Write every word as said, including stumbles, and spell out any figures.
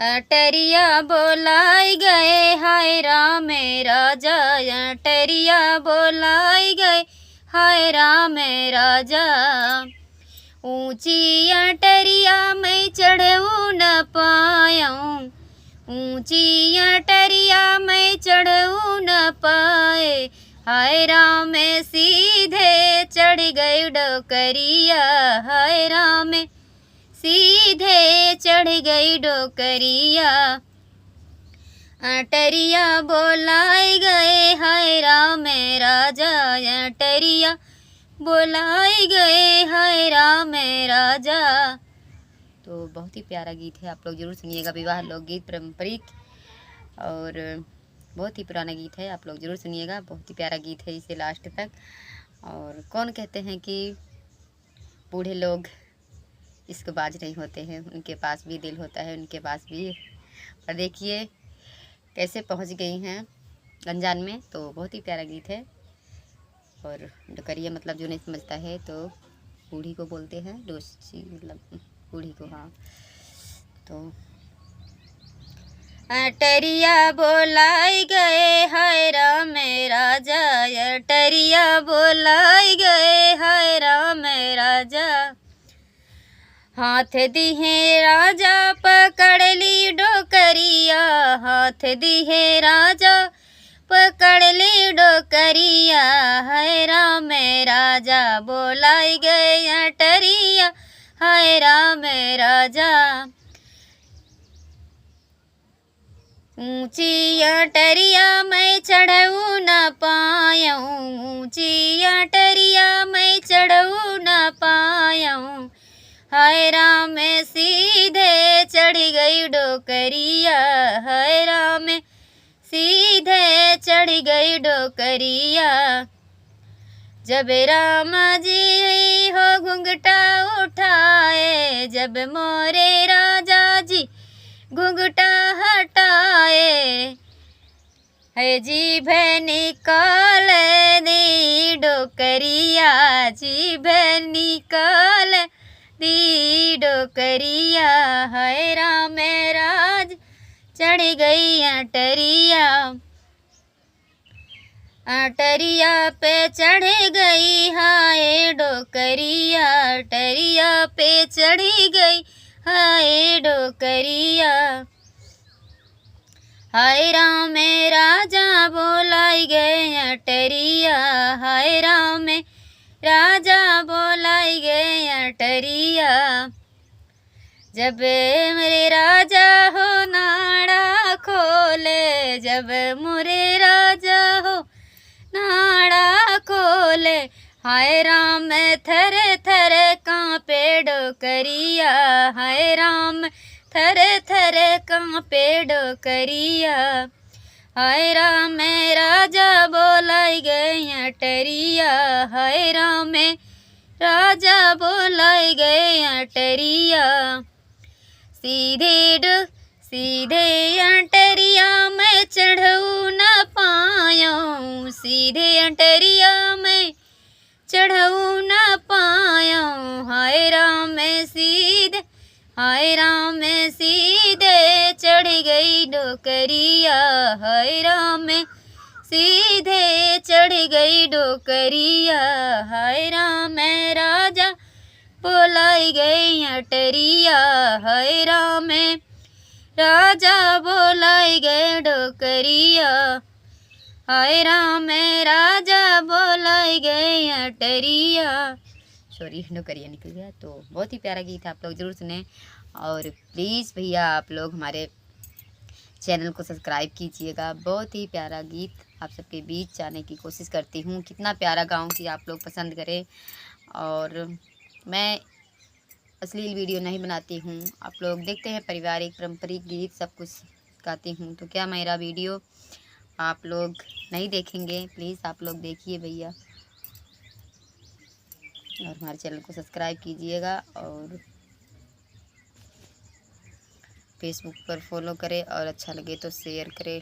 अटरिया बोलाई गए हाय राम राजा, अटरिया बोलाई गए हाय राम राजा। ऊंची अटरिया मैं चढ़ऊ न पायऊं, ऊंची अटरिया मैं चढ़ऊ न पाए। हाय राम सीधे चढ़ गई डोकरिया, हाय राम सीधे चढ़ गई डोकरिया। अटरिया बोलाई गए हाय राम राजा, अटरिया बोलाई गए हाय राम राजा। तो बहुत ही प्यारा गीत है, आप लोग जरूर सुनिएगा। विवाह लोकगीत पारंपरिक और बहुत ही पुराना गीत है, आप लोग जरूर सुनिएगा। बहुत ही प्यारा गीत है, इसे लास्ट तक। और कौन कहते हैं कि बूढ़े लोग इश्कबाज नहीं होते हैं, उनके पास भी दिल होता है, उनके पास भी। और देखिए कैसे पहुंच गई हैं अनजान में। तो बहुत ही प्यारा गीत है। और डोकरिया मतलब जो नहीं समझता है तो बूढ़ी को बोलते हैं, डोसी मतलब बूढ़ी को, हाँ। तो अटरिया बोलाई गए हाय राम राजा, अटरिया बोलाई गए हाय राम राजा। हाथ दिहे राजा पकड़ ली डोकरिया, हाथ दिहे राजा पकड़ ली डोकरिया। हाय राम राजा बोलाई गए अटरिया, हाय राम राजा। ऊंची अटरिया मैं चढ़ऊ न पायऊं, ऊंची अटरिया मैं चढ़ऊ न पायऊं। हाय राम सीधे चढ़ गई डोकरिया, हाय राम सीधे चढ़ गई डोकरिया। जब राम जी हो घुंघटा उठाए, जब मोरे राजा जी घुंघटा हटाए, है जीभ निकाल दी डोकरिया, जीभ निकाल दी डोकरिया। हाय राम राज चढ़ गई अटरिया, अटरिया पे चढ़ गई हाय डोकरिया, अटरिया पे चढ़ गई हाय डोकरिया। हाय राम राजा बोलाई गए अटरिया, हाय राम राजा बोलाई गए अटरिया। जब मोरे राजा हो नाड़ा खोले, जब मोरे राजा हो नाड़ा खोले, हाय राम थर थर कांपे डोकरिया, हाय राम थर थर कांपे डोकरिया। हाय राम राजा बोलाई गए अटरिया, हाय राम राजा बोलाई गए अटरिया। सीधे डो-, सीधे अटरिया मैं चढ़ऊ न पायऊं, सीधे अटरिया मैं चढ़ऊ न पायऊं। हाय राम सीधे, हाय राम सीधे चढ़ गई डोकरिया, हाय राम सीधे चढ़ गई डोकरिया। हाय राम राजा बोलाई गए अटरिया, हाय राम राजा बोलाई गए डोकरिया। हाय राम राजा बोलाई गए अटरिया। सॉरी, डोकरिया निकल गया। तो बहुत ही प्यारा गीत है, आप लोग जरूर सुने। और प्लीज़ भैया, आप लोग हमारे चैनल को सब्सक्राइब कीजिएगा। बहुत ही प्यारा गीत आप सबके बीच जाने की कोशिश करती हूँ। कितना प्यारा गाऊँ कि आप लोग पसंद करें। और मैं अश्लील वीडियो नहीं बनाती हूँ। आप लोग देखते हैं पारिवारिक पारंपरिक गीत, सब कुछ गाती हूँ, तो क्या मेरा वीडियो आप लोग नहीं देखेंगे? प्लीज़ आप लोग देखिए भैया, और हमारे चैनल को सब्सक्राइब कीजिएगा और फेसबुक पर फॉलो करें और अच्छा लगे तो शेयर करें।